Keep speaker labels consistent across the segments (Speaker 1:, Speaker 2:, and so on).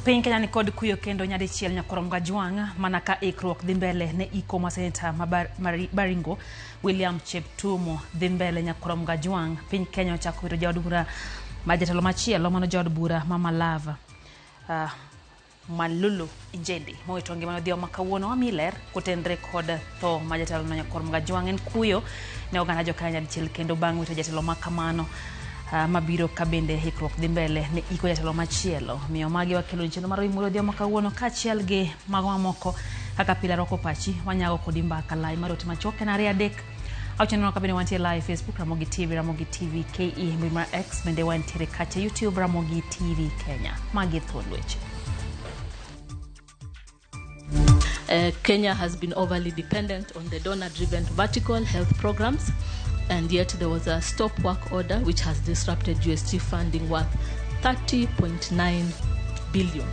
Speaker 1: Piny Kenya ni kod kuyo kendo nyadichiel nyakorom Gajwang' mana ka ikruok dhi mbele ne iko ma seneta ma Baringo William Cheptumo dhi mbele nyakorom Gajwang'. Piny Kenya ochako wito jaod bura ma jatelo machielo mano jaod bura ma Malava Malulu Injendi mowito ngimane odhiambo ma kawuono. Wamiyi ler kotenre kod tho ma jatelo no nyakwar Mgajwang' en kuyo ne oganda jo Kenya nyadichiel kendo bang' wito jatelo ma kamano mabiro ka bende ikruok dhi mbele ne iko jatelo machielo. Miyo magi wakelo ni chenro mar Oimore odhiambo ma kawuono kaachiel gi mago mamoko kaka pile arwako pachi wanyago kodi mbaka lai mar ote machuok en 2 3 6 neno ka bende wantie live Facebook Ramogi TV, Ramogi TV KE, mbui mar X bende wantiere kacha YouTube Ramogi TV Kenya. Magi thuond weche.
Speaker 2: Kenya has been overly dependent on the donor-driven vertical health programs, and yet there was a stop work order which has disrupted USG funding worth 30.9 billion.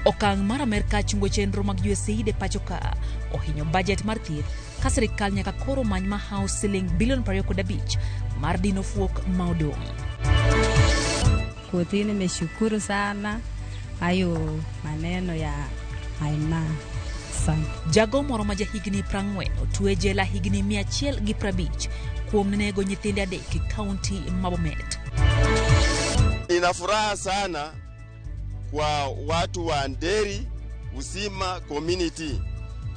Speaker 1: Okang' mar Amerka chungo chenro mag USAID e pacho ka ohinyo bajet mar thieth ka sirikal nyaka koro many mahawo siling bilion 25 mar dino fuok ma odong'.
Speaker 3: Kotini nimeshukuru sana hayo maneno ya Aina. Asante.
Speaker 1: Jago moro ma jahigni 40 otwe jela higni 150 kuom nego nyithinde adek e kaunti ma Bomet.
Speaker 4: Nina furaha sana kwa watu wa Nderi Usima community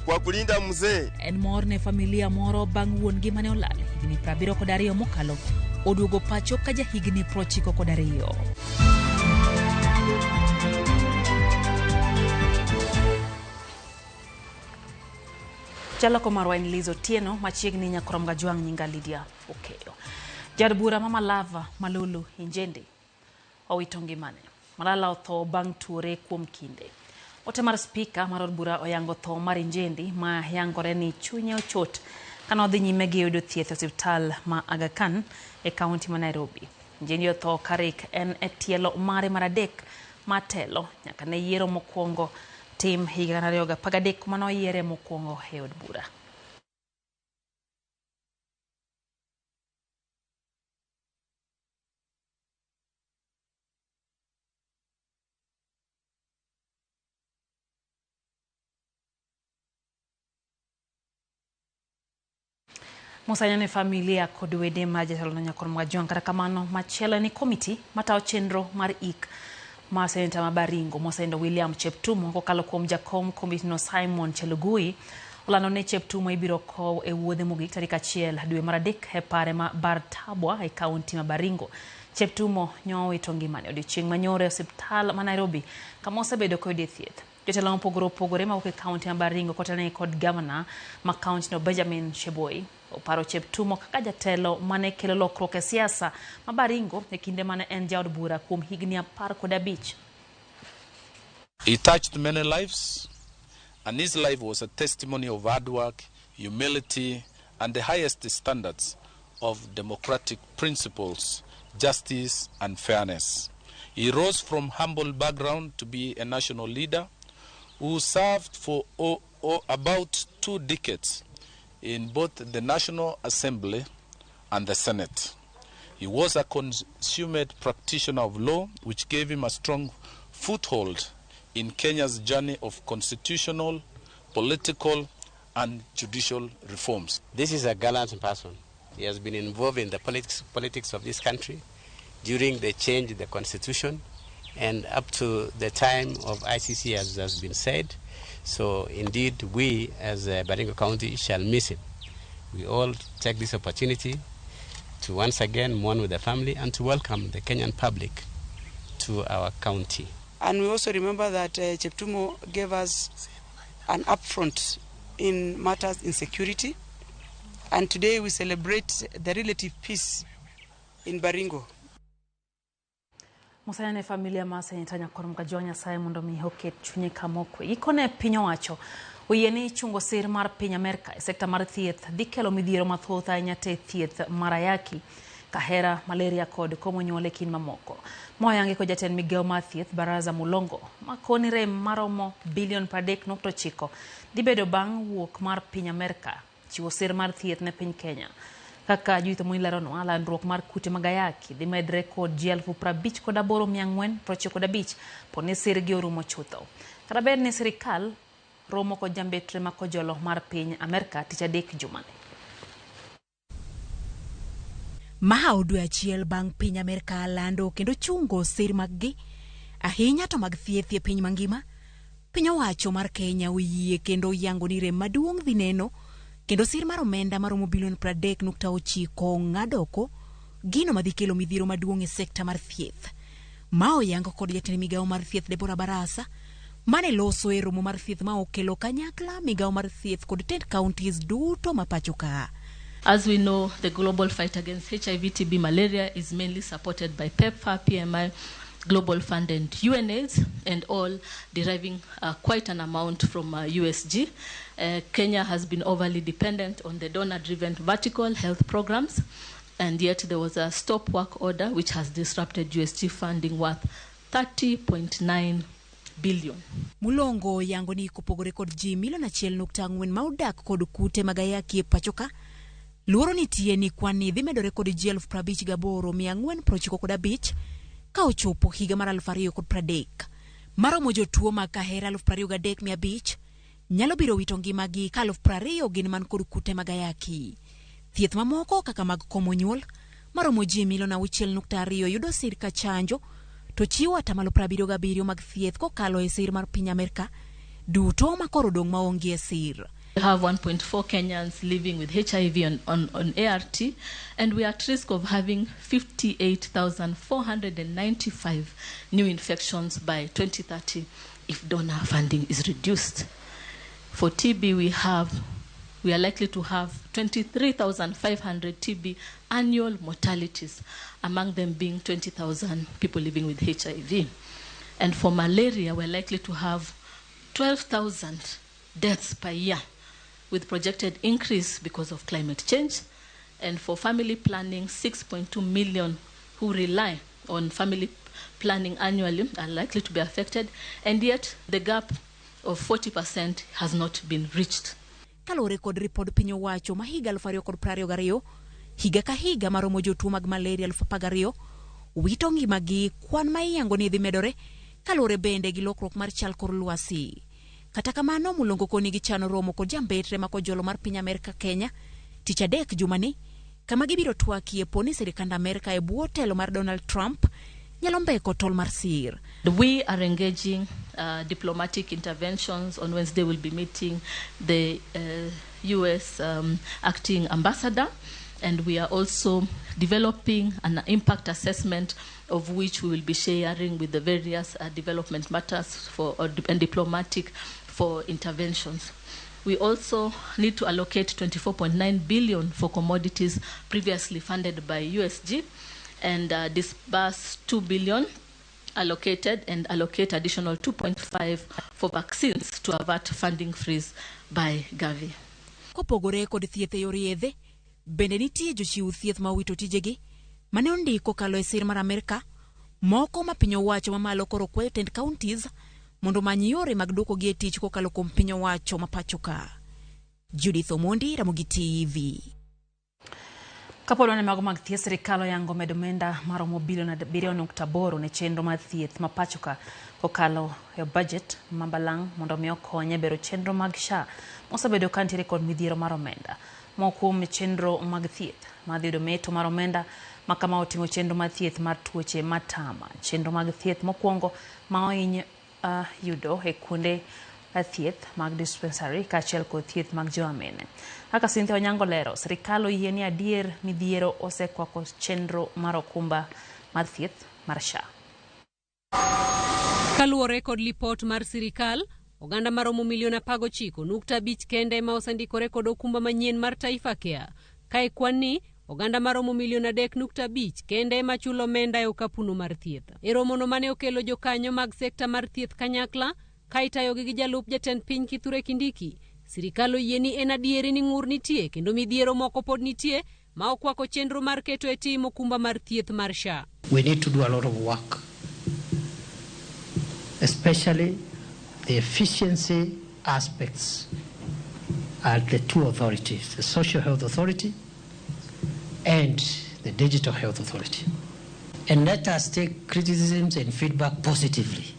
Speaker 4: kwa kulinda mzee.
Speaker 1: En mor ne familia moro bang' wuon-gi mane olal higni 72 mokalo oduogo pacho ka jahigni 92. Jaloko marwa en Liz Otieno, machiegni nyakorom Gajwang' nyinga Lydia Okeyo. Jaod bura ma Malava Malulu Injendi owito ngimane. Malala otho bang' tuore kuom kinde. Ote mar spika mar od bura oyango tho mar Injendi ma yangore ni chunye ochot kane odhi nyime gi yudo thieth e osiptal ma Aga Khan e kaunti ma Nairobi. Injendi otho karik en e tielo mare mar adek mar telo nyaka ne yiero mokwongo tim higa 2013 mane oyiere mokwongo e od bura. Musanyo ne familia kod wede mar jatelo no Nyakor Mwajwang'. Kata kamano machielo ni komiti matayo chenro mar ik mar seneta ma Baringo mosenindo William Cheptumo kokalo kuom jakom komiti no Simon Chelugui olando ni Cheptumo ibiro kow e wuodhe mogik tarik 1 dwe mar 3 e pare ma Bartabwa e kaunti ma Baringo. Cheptumo nyo owito ngimane odiochieng' manyoro e osiptal ma Nairobi kama osebedo koyude thieth. Jotelo mopogore opogore mawuok e kaunti ma Baringo kotelnegi kod gavana ma kaunti no Benjamin Cheboi oparo Cheptumo kaka jatelo mane kelo lokruok e siasa ma Baringo e kinde mane en jaod bura kuom higni 15.
Speaker 5: He touched many lives, and his life was a testimony of hard work, humility, and the highest standards of democratic principles, justice, and fairness. He rose from humble background to be a national leader who served for about 2 decades in both the National Assembly and the Senate. He was a consummate practitioner of law, which gave him a strong foothold in Kenya's journey of constitutional, political, and judicial reforms.
Speaker 6: This is a gallant person. He has been involved in the politics of this country during the change in the constitution and up to the time of ICC, as has been said. So indeed, we as Baringo County shall miss him. We all take this opportunity to once again mourn with the family and to welcome the Kenyan public to our county.
Speaker 7: And we also remember that Cheptumo gave us an upfront in matters insecurity. And today we celebrate the relative peace in Baringo.
Speaker 1: Musanya ne familia mar Seneta Nyakor Mkajwang' Nyasaye mondo mi oket chunye kama okwe. Gikone piny owacho oyie ni chungo sir mar piny Amerka e sekta mar thieth dhi kelo midhiero mathoth ahinya te thieth mar ayaki, kahera, malaria kod komo nyuol e kind mamoko. Moyangi kod jatend migawo mar thieth Baraza Mulongo makoni rem maromo bilion 30.9 dhi bedo bang' wuok mar piny Amerka chiwo sir mar thieth ne piny Kenya. Kaka Judith Omondi leronwa, landruok mar kute mag ayaki dhi medre kod ji 58,495 po ni sirgi orumo chutho. Kata bed ni sirikal romo kod jambetre ma kojolo mar piny Amerka tich adek jumani.
Speaker 8: Maha dwe achiel bang' piny Amerka lando kendo chungo sir mag-gi ahinya to mag thieth e piny mangima, piny owacho mar Kenya oyie kendo oyango ni rem maduong' dhi neno kendo sir mar omenda maromo bilion 30.9 ng'ado oko gino madhi kelo midhiero maduong' e sekta mar thieth. Ma oyango kod jatend migawo mar thieth Deborah Barasa mane loso e romo mar thieth ma okelo kanyakla migawo mar thieth kod tend counties duto ma pacho ka.
Speaker 2: As we know, the global fight against HIV, TB, malaria is mainly supported by PEPFAR, PMI, Global Fund and UNAIDS, and all deriving quite an amount from USG. Kenya has been overly dependent on the donor-driven vertical health programs, and yet there was a stop work order which has disrupted USG funding worth 30.9 billion.
Speaker 8: Mulongo yango ni kopogore kod ji milion 1.4 ma odak kod kute mag ayaki e pacho ka, luoro nitie ni kwan ni dhi medore kod ji 58,495 ka ochopo higa mar 2030. Maromo jotuo mag kahera 23,500 nyalo biro wito ngimagi ka 20,000 gin man kod kute mag ayaki. Thieth mamoko kaka mag komo nyuol maromo ji milion 6.2 yudo sir ka chanjo to chiwo 77% mag thieth kokalo e sir mar piny Amerka duto ma koro odong' maonge e sir.
Speaker 2: We have 1.4 Kenyans living with HIV on ART, and we are at risk of having 58,495 new infections by 2030 if donor funding is reduced. For TB, we are likely to have 23,500 TB annual mortalities, among them being 20,000 people living with HIV. And for malaria, we're likely to have 12,000 deaths per year, with projected increase because of climate change. And for family planning, 6.2 million who rely on family planning annually are likely to be affected, and yet the gap of 40% has not been reached.
Speaker 8: Kaluwore kod ripod piny owacho ma higa 2022, higa ka higa maromo jotuo mag malaria 12,000 wito ngimagi, kwan ma iyango ni dhi medore kaluwore bende gi lokruok mar chal kor lwasi. Kata kamano, Mulongo koni gichano romo kod jambetre ma kojolo mar piny Amerka Kenya tich adek jumani, kama gibiro twakie po ni sirikand Amerka e bwo telo mar Donald Trump nyalo mbeko tol mar sir.
Speaker 2: We are engaging diplomatic interventions. On Wednesday we'll be meeting the US acting ambassador, and we are also developing an impact assessment of which we will be sharing with the various development matters for and diplomatic for interventions. We also need to allocate 24.9 billion for commodities previously funded by USG, and disburse 2 billion allocated and allocate additional 2.5 for vaccines to avert funding freeze by Gavi.
Speaker 8: Kopogore kod thieth e yor yedhe, bende nitie jochiw thieth ma owito tijegi mane ondiko kokalo e sir mar Amerka, moko ma piny owacho mamalo koro kwayo tend counties mondo omany yore mag duokogi e tich kokalo kuom piny owacho ma pacho ka. Judith Omondi, Ramogi TV.
Speaker 1: Kapod wan e mago mag thieth, sirikal oyango medo omenda maromo bilion 7.8 ne chenro mar thieth ma pacho ka kokalo e budget ma balang' mondo mi okony e bero chenro mag SHA mosebedo ka nitiere kod midhiero mar omenda. Moko kuom chenro mag thieth madhi yudo meto mar omenda ma kama oting'o chenro mar thieth mar tuoche matama, chenro mag thieth mokwongo ma ohiny yudo e kuonde thieth mag dispensary kaachiel kod thieth mag joamene. Kaka Cynthia Onyango lero, sirikal oyie ni adier midhiero osekwako chenro mar okumba mar thieth mar SHA.
Speaker 9: Kaluwore kod lipot mar sirikal, oganda maromo milion 19.5 kende ema osendikore kod okumba manyien mar Taifa Care. Ka e kwan ni, oganda maromo milion 3.5 kende ema chulo omenda e okapuno mar thieth. E romono mane okelo jokanyo mag sekta mar thieth kanyakla, ka itayogi gi jalup jatend piny Kithure Kindiki, sirikal oyie ni en adieri ni ng'ur nitie kendo midhiero moko pod nitie ma okwako chenro mar keto e tim okumba mar thieth mar SHA.
Speaker 10: We need to do a lot of work, especially the efficiency aspects at the two authorities, the Social Health Authority And the Digital Health Authority. And let us take criticisms and feedback positively.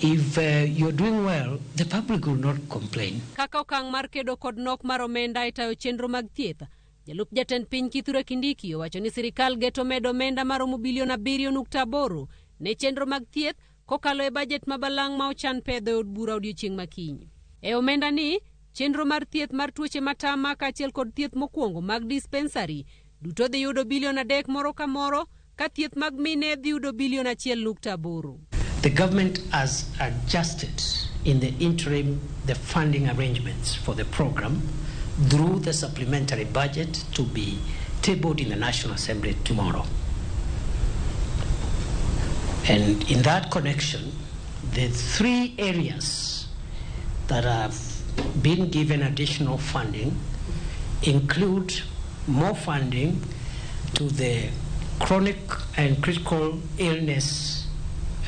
Speaker 10: If you're doing well, the public will not complain.
Speaker 9: Kaka okang' mar kedo kod nok mar omenda e tayo chenro mag thieth, jalup jatend piny Kithure Kindiki owacho ni sirikal geto medo omenda maromo bilion 7.8 ne chenro mag thieth kokalo e bajet ma balang' ma ochan pedho e od bura odiochieng' ma kiny. E omenda ni, chenro mar thieth mar tuoche matama kaachiel kod thieth mokwongo mag dispensary duto dhi yudo bilion 3 moro ka moro, ka thieth mag mine dhi yudo bilion 1.8.
Speaker 10: The government has adjusted in the interim the funding arrangements for the program through the supplementary budget to be tabled in the National Assembly tomorrow. And in that connection, the three areas that have been given additional funding include more funding to the chronic and critical illness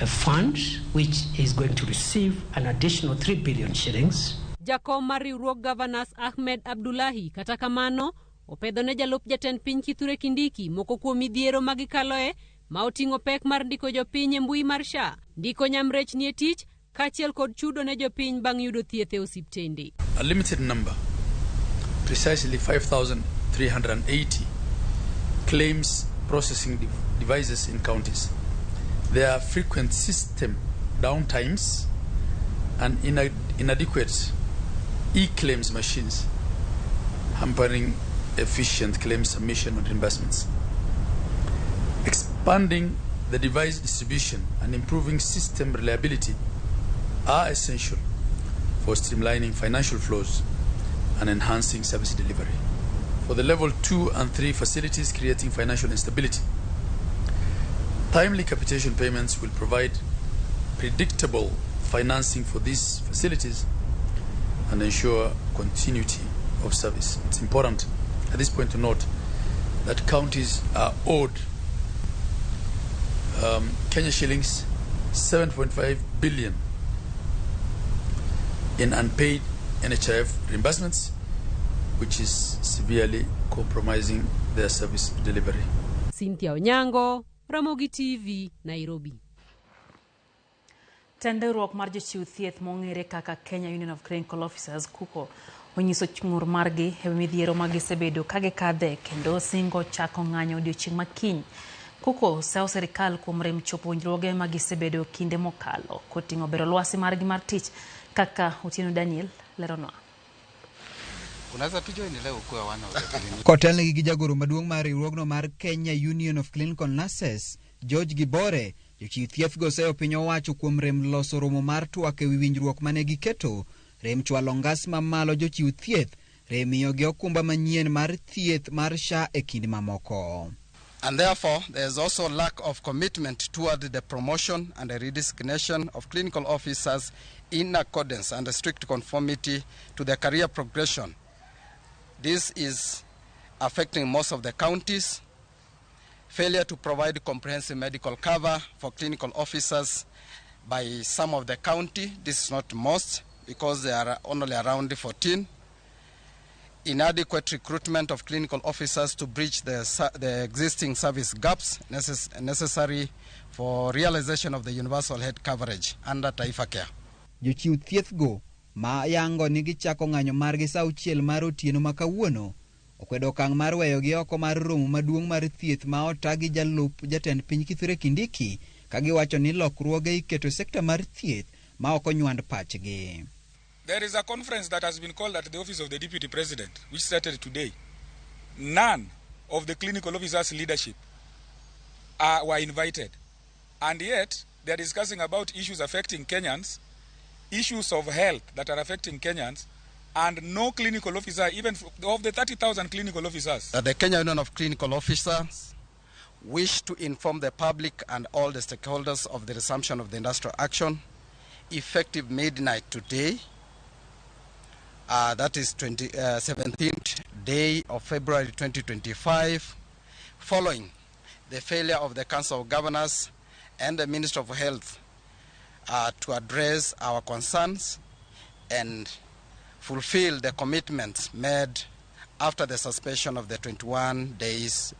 Speaker 10: fund, which is going to receive an additional 3 billion shillings.
Speaker 9: Jakom mar riwruog Governors Ahmed Abdullahi kata kamano opedho ne jalup jatend piny Kithure Kindiki moko kuom midhiero ma gikaloe ma oting'o pek mar ndiko jopiny e mbui mar SHA, ndiko nyamrechni e tich kaachiel kod chudo ne jopiny bang' yudo thieth e osiptende.
Speaker 5: A limited number, precisely 5,380 claims processing devices in counties. There are frequent system downtimes and inadequate e-claims machines, hampering efficient claim submission and reimbursements. Expanding the device distribution and improving system reliability are essential for streamlining financial flows and enhancing service delivery. For the level 2 and 3 facilities creating financial instability, timely capitation payments will provide predictable financing for these facilities and ensure continuity of service. It's important at this point to note that counties are owed Kenya shillings 7.5 billion in unpaid NHIF reimbursements, which is severely compromising their service delivery.
Speaker 9: Cynthia Onyango, Ramogi TV, Nairobi.
Speaker 1: Tend riwruok mar jochiw thieth mong'ere kaka Kenya Union of Clinical Officers KUCO onyiso ng'ur margi e midhiero ma gisebedo ka gikadhe kendo singo chako ng'anyo odiochieng' ma kiny. KUCO sayo sirikal kuom rem chopo winjruoge ma gisebedo kinde mokalo koting'o bero lwasi margi mar tich kaka Otieno Daniel leronwa.
Speaker 11: Kotelnegi gi jagoro maduong' mar riwruogno mar Kenya Union of Clinical Nurses, George Gibore, jochiw thieth go oseyo piny owacho kuom rem loso romo mar twak ewi winjruok mane giketo, rem chwalo ngas mamalo jochiw thieth, rem miyogi okumba manyien mar thieth mar SHA e kind mamoko.
Speaker 12: And therefore, there is also lack of commitment toward the promotion and the redesignation of clinical officers in accordance and strict conformity to their career progression. This is affecting most of the counties. Failure to provide comprehensive medical cover for clinical officers by some of the county. This is not most because they are only around 14. Inadequate recruitment of clinical officers to bridge the existing service gaps necessary for realization of the universal health coverage under Taifa Care.
Speaker 11: Jochiw thieth go ma yango ni gichako ng'anyo margi sa 6 mar otieno ma kawuono okwedo okang' mar weyogi oko mar romo maduong' mar thieth ma ota gi jalup jatend piny Kithure Kindiki ka giwacho ni lokruoge iketo e sekta mar thieth ma ok onywand pachgi.
Speaker 13: There is a conference that has been called at the office of the Deputy President, which started today. None of the clinical officers' leadership were invited. And yet, they are discussing about issues affecting Kenyans, issues of health that are affecting Kenyans, and no clinical officer, even of the 30,000 clinical officers.
Speaker 12: The Kenya Union of Clinical Officers wish to inform the public and all the stakeholders of the resumption of the industrial action, effective midnight today. That is 17th day of February 2025, following the failure of the Council of Governors and the Minister of Health to address our concerns and fulfill the commitments made after the suspension of the 21 days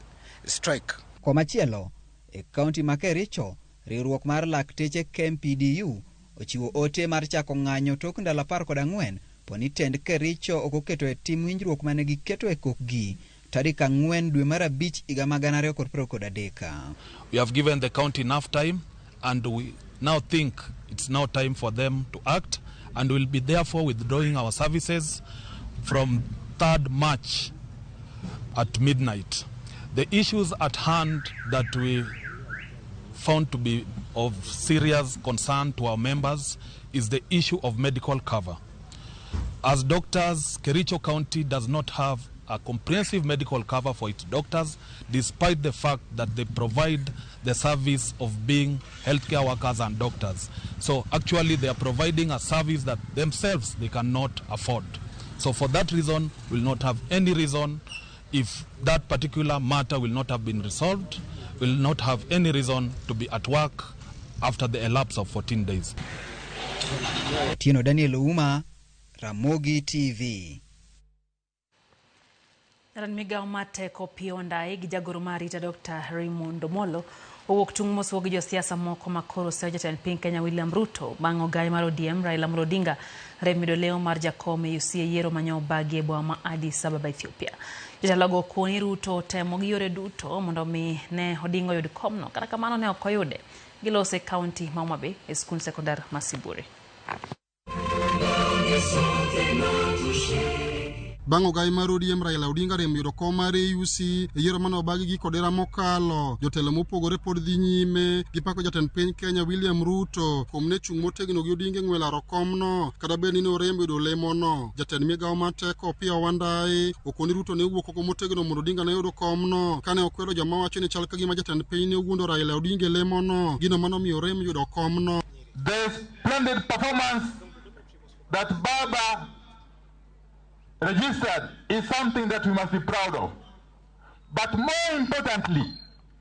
Speaker 12: strike.
Speaker 11: Komachielo, e kaunti ma Kericho, riwruok mar lakteche KMPDU ochiwo ote mar chako ng'anyo tok ndalo 14 poni tend Kericho ok oketo e tim winjruok mane giketo e kokgi tarik 4 dwe mar 5 higa 2023.
Speaker 5: We have given the county enough time and we now think it's now time for them to act, and we'll be therefore withdrawing our services from 3rd March at midnight. The issues at hand that we found to be of serious concern to our members is the issue of medical cover. As doctors, Kericho County does not have a comprehensive medical cover for its doctors, despite the fact that they provide the service of being healthcare workers and doctors. So actually they are providing a service that themselves they cannot afford. So for that reason, we'll not have any reason, if that particular matter will not have been resolved, will not have any reason to be at work after the elapse of 14 days.
Speaker 11: Otieno Daniel Ouma, Ramogi TV.
Speaker 1: Jatend migao mar teko Opiyo Wandayi gi jagoro mar arita Dr. Raymond Omolo owuok tung' mosuo gi josiasa moko ma koro seyo jatend piny Kenya William Ruto bang' ogai mar ODM Raila Amolo Odinga rem yudo leo mar jakom e UC e yiero manyo obagi e boma ma Addis Ababa, Ethiopia. Jatelogo okoni Ruto temo gi yore duto mondo mi ne Odinga oyud komno, kata kamano ne ok oyude. Gilose e kaunti ma Homa Bay e skund sekondar ma Siburi.
Speaker 14: Bang' ogai mar ODM Raila Odinga rem yudo kom mar AUC e yiero mane obagi gi kodera mokalo, jotelo mopogore pod dhi nyime gi pako jatend piny Kenya William Ruto kuom ne chung' motegno gi Odinga e ng'we laro komno kata bed ni ne orem yudo lemono. Jatend migao mar teko Opiyo Wandayi okoni Ruto ne owuok oko motegno mondo Odinga ne yudo komno kane okwedo joma wacho ni chal ka gima jatend piny ne owuondo Raila Odinga e lemono, gino manomiyo orem yudo komno.
Speaker 15: The splendid performance that Baba registered is something that we must be proud of. But more importantly,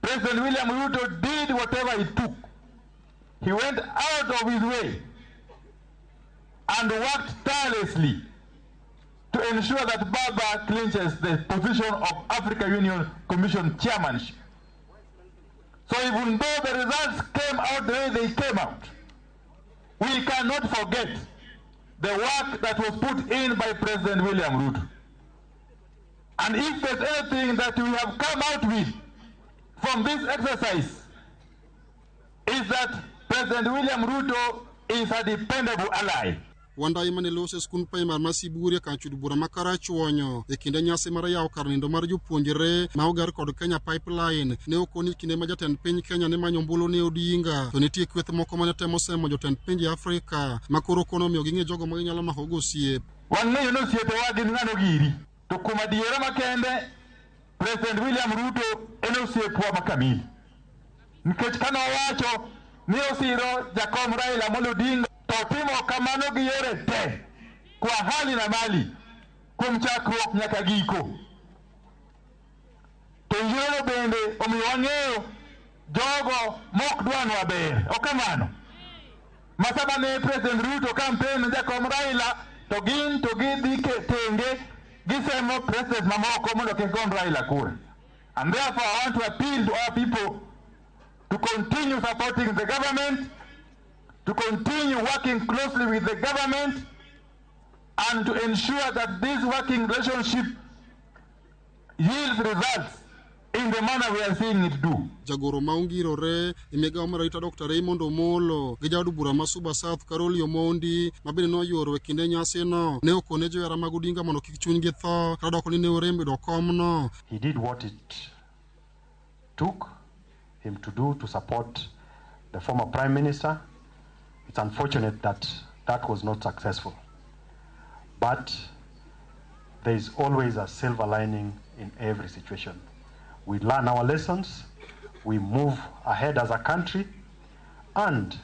Speaker 15: President William Ruto did whatever it took. He went out of his way and worked tirelessly to ensure that Baba clinches the position of Africa Union Commission chairmanship. So even though the results came out the way they came out, we cannot forget the work that was put in by President William Ruto. And if there's anything that we have come out with from this exercise, is that President William Ruto is a dependable ally.
Speaker 14: Wandayi mane loso e skund primar ma Siburi e kar chud bura ma Karachuonyo e kinde nyasi mar yawo kar nindo mar jopuonjre ma oger kod Kenya Pipeline ne okoni kinde ma jatend piny Kenya ne manyo ombulu ne Odinga, to nitie kweth moko mane temo semo jotend pinje Afrika ma koro kono omiyo ging'e jogo ma ginyalo mako go osiep.
Speaker 15: Wang'eyo ni osiepewa gin ng'ano giri, to kuom adiera makende President William Ruto en osiepwa ma kamili, nikech kane owacho ni osiro jakom Raila Amolo Odinga to timo kamano gi yore te kwa hali na mali kuom chakruok nyaka giko. To yiero bende omiyo wang'eyo jogo mok dwanwa ber, ok kamano? Ma sama ne President Ruto campaign ne jakom Raila to gin to gidhi tenge gisemo president mamoko mondo kik gon Raila kura. And therefore I want to appeal to our people to continue supporting the government, to continue working closely with the government, and to ensure that this working relationship yields results in the manner we are seeing it do.
Speaker 14: Jagoro ma ongirore e migao mar arita Dr. Raymond Omolo gi jaod bura ma Suba South Carol Omondi ma bende noyuoro e kinde nyasino ne okone johera mag Odinga mondo kik chunygi tho kata doko ni ne orem yudo komno.
Speaker 16: He did what it took him to do to support the former Prime Minister. It's unfortunate that that was not successful. But there is always a silver lining in every situation. We learn our lessons, we move ahead as a country, and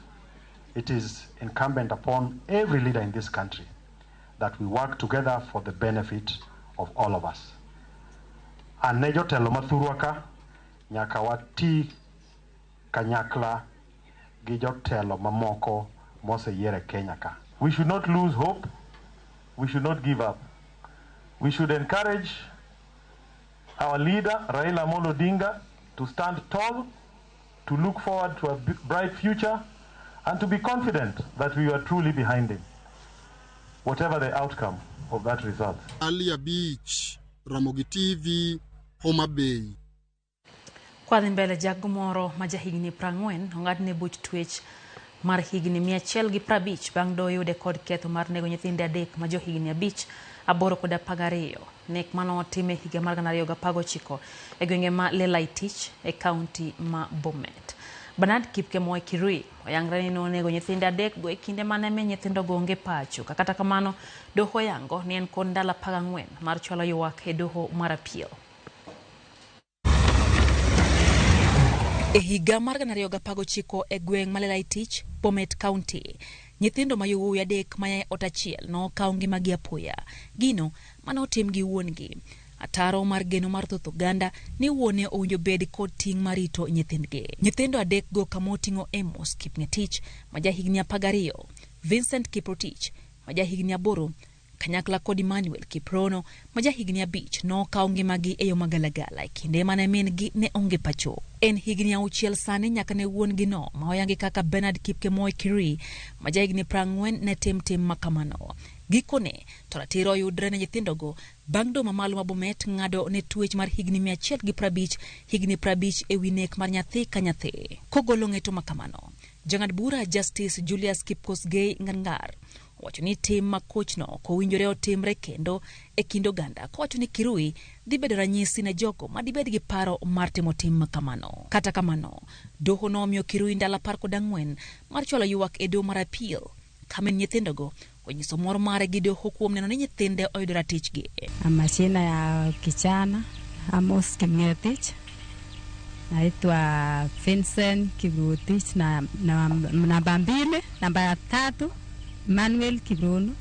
Speaker 16: it is incumbent upon every leader in this country that we work together for the benefit of all of us. An ne jotelo mathurwa ka, nyaka wati kanyakla gi jotelo mamoko moseyier e Kenya ka.
Speaker 15: We should not lose hope. We should not give up. We should encourage
Speaker 17: our leader, Raila Amolo Odinga, to stand tall, to look forward to a bright future, and to be confident that we are truly behind him, whatever the outcome of that result.
Speaker 14: Ali Beach, Ramogi TV, Homa Bay.
Speaker 1: Kwadhi mbele jago moro ma jahigni 40 ong'adne buch twech mar higni 150 bang' doyude kod ketho mar nego nyithinde 3 ma johigni 5, 8 kod 12. Nek mane otim e higa mar 2019 e gwenge ma Lelaitich e kaunti ma Bomet. Bernard Kipkemoi Kirui oyangre ni nonego nyithinde 3 go e kinde mane min nyithindogo onge pacho. Kata kamano, doho oyango ni en kod ndalo 14 mar chwalo ywak e doho mar appeal. E higa mar 2019 e gweng' ma Lelaitich, Bomet County, nyithindo ma yowuowi 3 maya e ot achiel nokawo ngimagi apoya. Gino mane otim gi wuon-gi. Ataro mar geno mar thoth oganda ni wuone owinjo bed kod ting' mar rito nyithindgi. Nyithindo 3 go kama oting'o Amos Kipng'etich ma jahigni 12, Vincent Kiprotich ma jahigni 8, kanyakla kod Emmanuel Kiprono ma jahigni 5 nokawo ngimagi e yo magalagala e kinde mane min-gi ne onge pacho. En higni 6 sani nyaka ne wuon-gi no ma oyangi kaka Bernard Kipkemoi Kirui ma jahigni 40 ne tim tim makamano. Gikone to ratiro oyudre ne nyithindogo bang' doho mamalo ma Bomet ng'ado ne twech mar higni 150, higni 50 ewi nek mar nyathi ka nyathi. Kogolo ng'eto makamano, jang'ad bura Justice Julius Kipkosgei Ngangar owacho ni tim ma kochno ok owinjore otimre kendo e kind oganda, kowacho ni Kirui dhi bedo ranyisi ne jogo madibed gi paro mar timo tim makamano. Kata kamano, doho nomiyo Kirui ndalo 14 mar chwalo ywak e doho mar appeal, ka min nyithindogo onyiso mor mare gi doho kuom neno ni nyithinde oyudo ratichgi.
Speaker 3: Majina ya kijana Amos Kipng'etich, naitwa Vincent Kiprotich na namba 2, namba 3 Manuel Kiprono.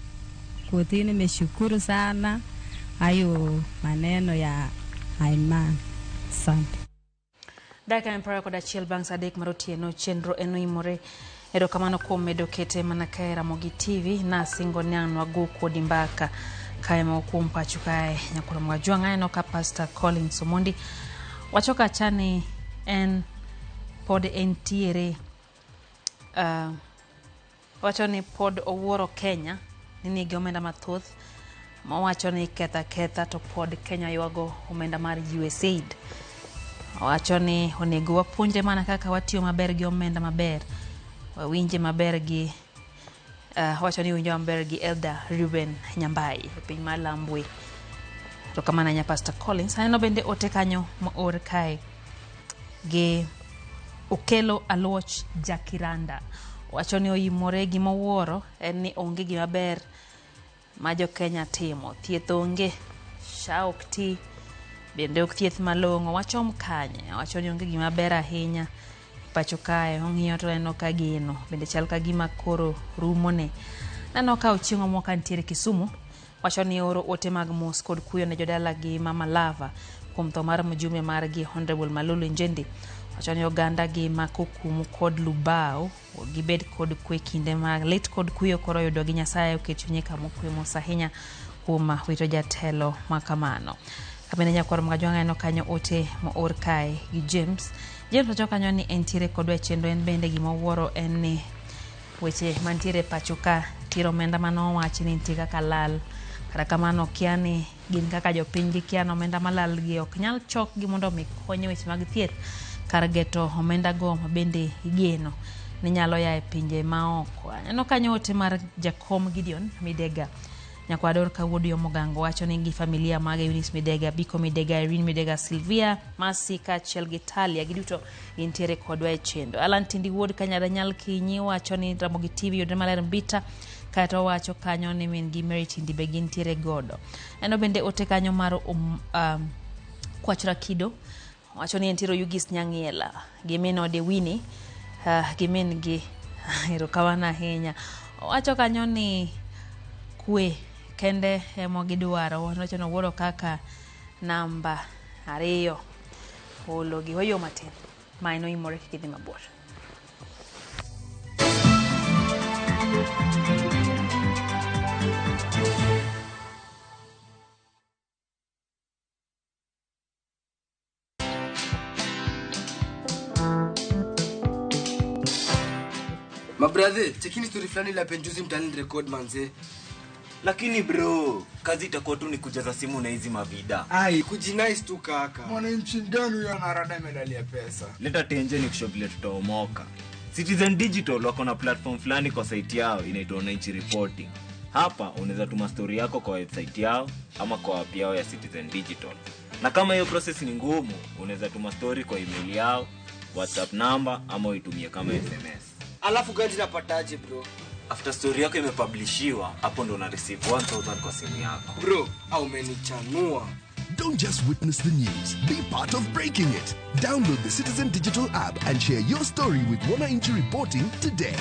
Speaker 3: Kotini nimeshukuru sana hayo maneno ya Aiman. Asante.
Speaker 1: Dakika 21 bang' saa 3 mar otieno chenro en oimore. Erokamano kuom medo kete mana kae Ramogi TV nasingo ni ang' nwago kodi mbaka kae moko kuom pacho kae nyakwar Mwajwang'. Aneno ka Pastor Collins Omondi wacho kacha ni en pod entiere wacho ni pod owuoro Kenya ni nigi omenda mathoth mowacho ni ketha ketha to pod Kenya ywago omenda mar USAID. Owacho ni onego wapuonjre mana kaka watiyo maber gi omenda maber, wawinje maber gi wacho ni winjo maber gi Elder Ruben Nyambai e piny mar Lambwe. To kamano ahinya Pastor Collins. Aneno bende ote kanyo moor kae gi Okelo Aluoch Jakiranda. Wacho ni oimore gimowuoro en ni onge gima ber ma jo Kenya timo. Thieth onge, SHA ok ti, bende ok thieth malong'o. Wachom kanye? Wacho ni onge gima ber ahinya pacho kae. Ong'iyo to oneno ka geno bende chal ka gima koro rumone. Aneno ka Ochieng' Omoka nitiere Kisumu. Wacho ni oro ote mag mos kod kuyo ne jodala gi Mama Lava kuom tho mar mjumbe margi Honorable Malulu Njendi. Wacho ni oganda gi Makukumu kod Lubao gibed kod kwe kinde mag lit kod kuyo koro oyudo gi Nyasaye oket chunye kama okwe mos ahinya kuom wito jatelo makamano. Kabende nyakwar Mgajwang' aneno kanyo ote moor kae gi James. James wacho kanyo ni entiere kodwa e chenro, en bende gima owuoro en ni weche mantiere pacho ka nitiere omenda manowachi ni nitie kaka lal. Kata kamano kia ni gin kaka jopiny gikia ni omenda malal gi ok nyal chok gi mondo mi kony e weche mag thieth kar geto omenda go ma bende igeno ni nyalo ya e pinje maoko. Aneno kanyo ote mar Jakom Gideon Midega. Nyakwador kawuod yo Mogango wacho ni gi familia mage Eunice Midega, Biko Midega, Irene Midega, Sylvia Masi kaachiel gi Talia giduto gintiere kodwa e chenro. Alan Tindi wuod Kanyada Nyal Kinyi wacho ni Ramogi TV yudre maler Mbita, kaeto owacho kanyo ni min gi Mary Tindi be gintiere godo. Neno bende ote kanyo mar Kwach Rakido wacho ni entiere Oyugis Nyang'iela gi min ode Winnie gi min gi erokamano ahinya. Owacho kanyo ni kwe kende ema gidwaro. Wacho ni owuoro kaka namba 2 ologi. Wayo matin ma en oimore kik idhi mabor.
Speaker 18: Mabrathe, chekini story fulani la penjuzi mtaani record manze.
Speaker 19: Lakini bro, kazi itakuwa tu ni kujaza simu na hizi mavida.
Speaker 18: Ai, kujinice tu kaka.
Speaker 20: Mwananchi gani huyo anarada medali ya pesa?
Speaker 19: Leta tenje ni kushow vile tutaomoka. Citizen Digital wako na platform fulani kwa site yao inaitwa Wananchi Reporting. Hapa unaweza tuma story yako kwa website yao ama kwa app yao ya Citizen Digital. Na kama hiyo process ni ngumu, unaweza tuma story kwa email yao, WhatsApp number ama uitumie kama SMS.
Speaker 18: Alafu gani napataje bro?
Speaker 19: After story yako imepublishiwa, hapo ndo una receive 1000 kwa simu yako.
Speaker 18: Bro, au umenichanua.
Speaker 21: Don't just witness the news, be part of breaking it. Download the Citizen Digital app and share your story with Wananchi Reporting today.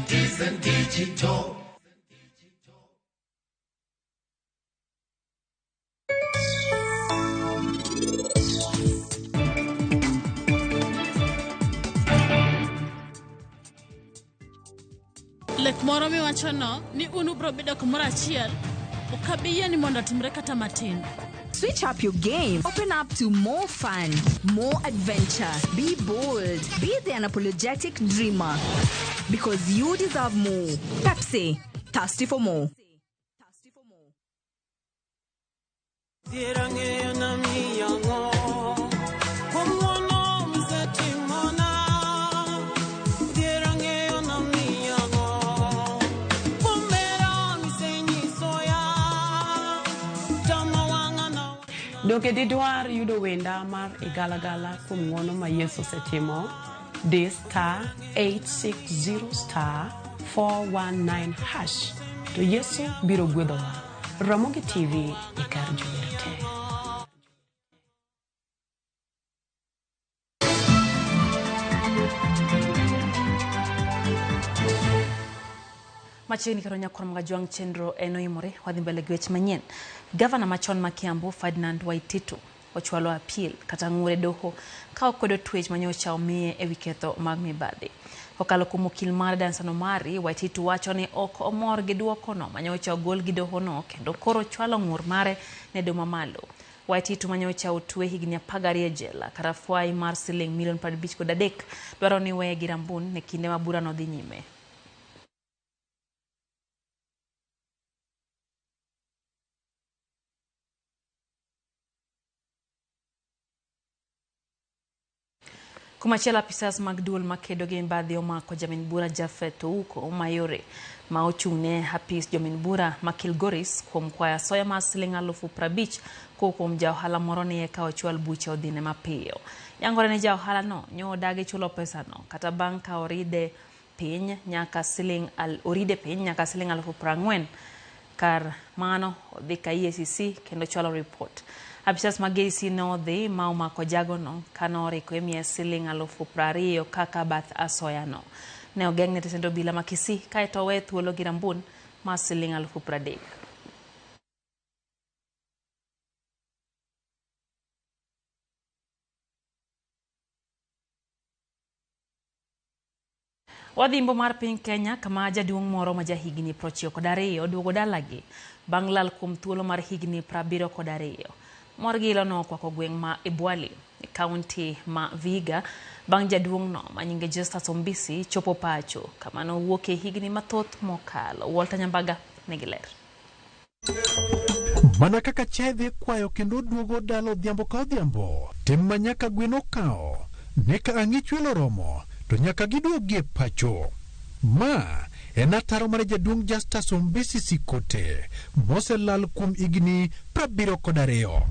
Speaker 22: Citizen Digital.
Speaker 2: Lek moro miwachono ni un ubiro bedo kamoro achiel ok abi yie ni mondo otimre kata matin.
Speaker 23: Switch up your game. Open up to more fun, more adventure. Be bold. Be the unapologetic dreamer. Because you deserve more. Pepsi. Thirsty for more.
Speaker 24: Donge didwar yudo wenda mar Igalagala kuom ng'uono ma Yesu osetimo? Di *860*419# to Yesu biro gwedhowa. Ramogi TV e kar jower te.
Speaker 1: Machiegni karo nyakwar Magajwang' chenro en oimore wadhi mbele gi weche manyien. Gavana machon ma Kiambu Ferdinand Waititu ochwalo appeal kata ng'ure doho ka okwedo twech manyocha omiye ewi ketho mag mibadhi. Kokalo kuom okil mare Dansan Omari, Waititu wacho ni ok omor gi duokono manyocha ogol gi dohono kendo koro chwalo ng'ur mare ne doho mamalo. Waititu manyocha otwe higni 12 e jela kar fwai mar siling milion 53 dwaro ni weye gi rambun ne kinde ma burano dhi nyime. Kumachielo apisas mag duol makedo gi mibadhi omako jamin bura Japhet Ouko Mayore ma ochung'ne apis jomin bura ma Kilgoris kuom kwayo asoya mar siling 50,000 kowuok kuom ja ohala moro ni eka ochwal buche odhine mapiyo. Yangore ni ja ohala no nyo odagi chulo pesano kata bang' ka oride piny nyaka siling 40,000. Kar mano odhi ka EACC kendo chwalo report. Apisas mag EACC nodhi ma omako jagono kanoriko imiye siling 20,000 kaka bath asoyano. Ne ogeng'ne tesend obila ma Kisii kaeto owe thuolo gi rambun mar siling 30,000. Wadhimbo mar piny Kenya kama jaduong' moro ma jahigni 92 oduogo dalagi bang' lal kuom thuolo mar higni 72. Mor gi ilo nokwako gweng' ma Ibwali e kaunti ma Vihiga bang' jaduong'no ma nyinge Justus Ombisi chopo pacho kama nowuokie e higni mathoth mokalo. Walter Nyambaga nigi ler.
Speaker 25: Mana kaka chiaye dhi kwayo kendo duogo dala odhiambo ka odhiambo, tim ma nyaka gwen okawo ne ka ang' ichwelo romo to nyaka giduogie pacho. Ma en ataro mar jaduong' Justus Ombisi Sikote moselal kuom higni 72.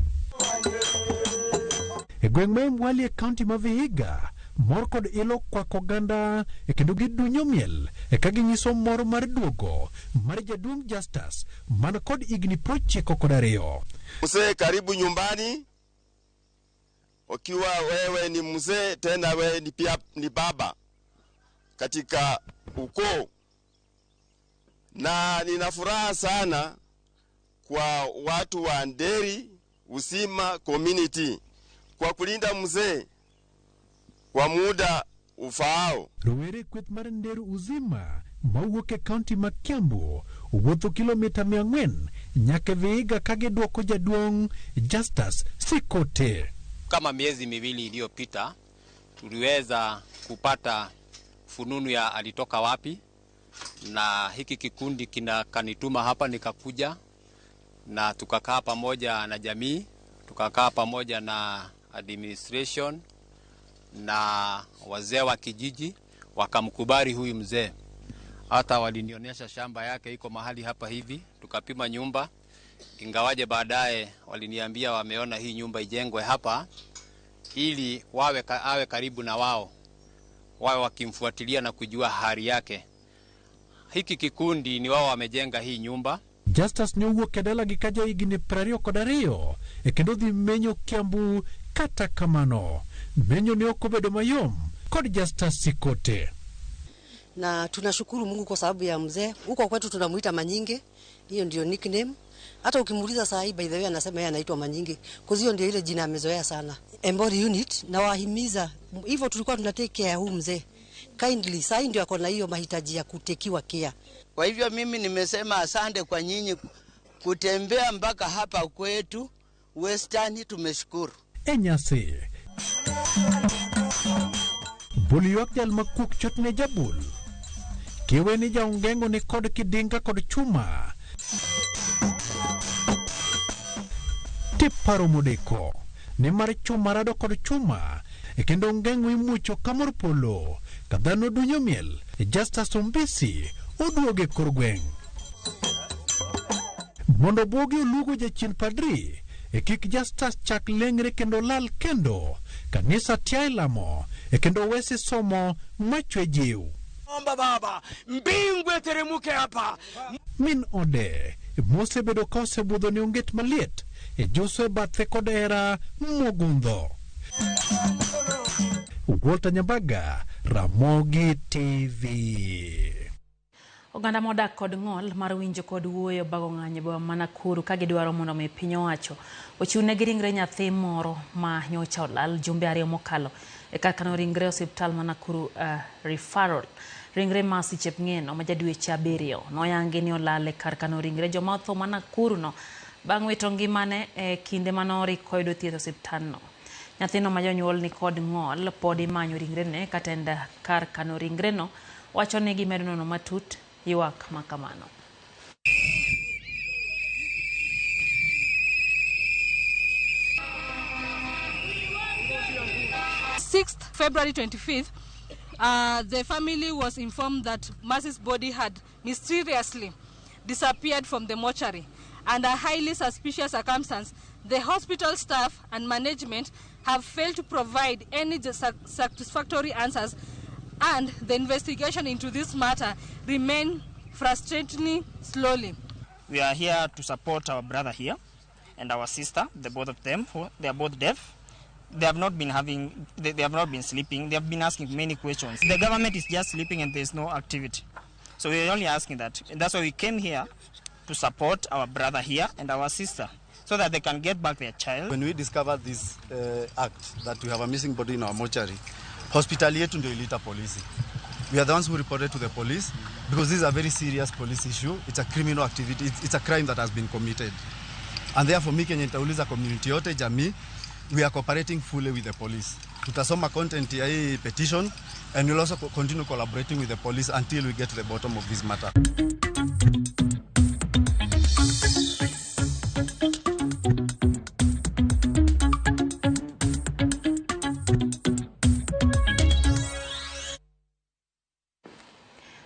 Speaker 25: E gweng' ma Emwali e kaunti ma Vihiga, mor kod ilo kwako oganda e kendo gidunyo miel e ka ginyiso mor mar duogo mar jaduong' Justus man kod higni 92.
Speaker 4: Mzee, karibu nyumbani. Ukiwa wewe ni mzee tena wewe ni pia ni baba katika ukoo, na nina furaha sana kwa watu wa Nderi Usima community kwa kulinda mzee kwa muda ufaao.
Speaker 25: Rowere kweth mar Nderu Uzima mawuok e kaunti ma Kiambu owuotho kilomita 400 nyaka Vihiga ka gidwoko jaduong' Justus Sikote.
Speaker 26: Kama miezi miwili iliyopita tuliweza kupata
Speaker 6: fununu ya alitoka wapi, na hiki kikundi kinakanituma hapa, nikakuja na tukakaa pamoja na jamii, tukakaa pamoja na administration na wazee wa kijiji, wakamkubali huyu mzee. Hata walinionyesha shamba yake iko mahali hapa hivi, tukapima nyumba, ingawaje baadaye waliniambia wameona hii nyumba ijengwe hapa ili wawe awe karibu na wao, wawe wakimfuatilia na kujua hali yake. Hiki kikundi ni wao wamejenga hii nyumba.
Speaker 25: Justus ne owuok e dalagi ka jahigni 22 e kendo dhi menyo Kiambu. Kata kamano, menyo ne ok obedo mayom kod Justus Sikote.
Speaker 7: Na tunashukuru Mungu kwa sababu ya mzee. Huko kwetu tunamuita Manyinge, hiyo ndio nickname. Hata ukimuuliza saa hii, by the way, anasema yeye anaitwa Manyinge, kwa hiyo ndio ile jina amezoea sana. Embori unit na wahimiza hivyo, tulikuwa tunatake care huu mzee kindly. Saa hii ndio ako na hiyo mahitaji ya kutekiwa care.
Speaker 8: Kwa hivyo mimi nimesema asante kwa nyinyi kutembea mpaka hapa kwetu Western, tumeshukuru.
Speaker 25: E nyasi bul ywak jal makuok chot ne jabul kiwe ni jaongeng'o ni kod kidinga kod chuma tiparo modeko nimar chuma rado kod chuma e kendo ongeng'o imuocho kamor polo ka dhano dunyo miel. Justus Ombisi oduoge kor gweng' mondo buogi olugo jachien padri e kik Justus chak leng're kendo lal kendo kanisa tia lamo e kendo wesi somo machwe jiw.
Speaker 9: Omba Baba, mbingu iteremuke hapa.
Speaker 25: Min ode mosebedo ka osebudho ne onget maliet e Joshua bathe kod hera mogundho. Walter Nyambaga, Ramogi TV.
Speaker 1: Oganda modak kod ng'ol mar winjo kod wuoyo bago ng'anyo e boma ma Nakuru ka gidwaro mondo omi piny owacho ochiwnegi ringre nyathi moro ma nyocha olal jumbe 2 mokalo e kar kano ringre osiptal ma Nakuru Referral. Ringre Mercy Chepng'eno ma ja dweche 7 noyangi ni olal e kar kano ringre joma otho ma Nakuru no bang' wito ngimane e kinde manorik oyudo thieth e osiptalno. Nyathino ma jonyuol ni kod ng'ol pod imanyo ringrene ka tend kar kano ringreno wacho ni gimedo nono matut ywak makamano.
Speaker 10: February 25th, the family was informed that Mercy's body had mysteriously disappeared from the mortuary. Under highly suspicious circumstance, the hospital staff and management have failed to provide any satisfactory answers, and the investigation into this matter remain frustratingly slowly.
Speaker 26: We are here to support our brother here and our sister, the both of them, who they are both deaf. They have not been having, they have not been sleeping. They have been asking many questions. The government is just sleeping and there is no activity. So we are only asking that. And that's why we came here to support our brother here and our sister, so that they can get back their child.
Speaker 27: When we discovered this act that we have a missing body in our mortuary, hospitali yetu ndio iliita polisi. We are the ones who reported to the police because this is a very serious police issue. It's a criminal activity. It's a crime that has been committed. And therefore, mi Kenya nitauliza community yote, jamii, we are cooperating fully with the police. Tutasoma content ya hii petition and we'll also continue collaborating with the police until we get to the bottom of this matter.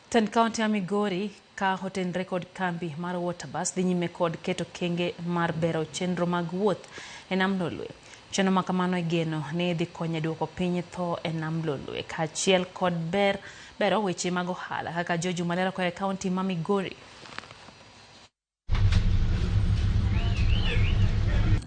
Speaker 1: Tend kaunti ya Migori ka otenre kod kambi mar Waterbus dhi nyime kod keto kenge mar bero chenro mag wuoth e nam Lolwe. Chenro ma kamano igeno ni dhi konyo e duoko piny tho e nam Lolwe kaachiel kod bero weche mag ohala kaka George Malera koa e kaunti ma Migori.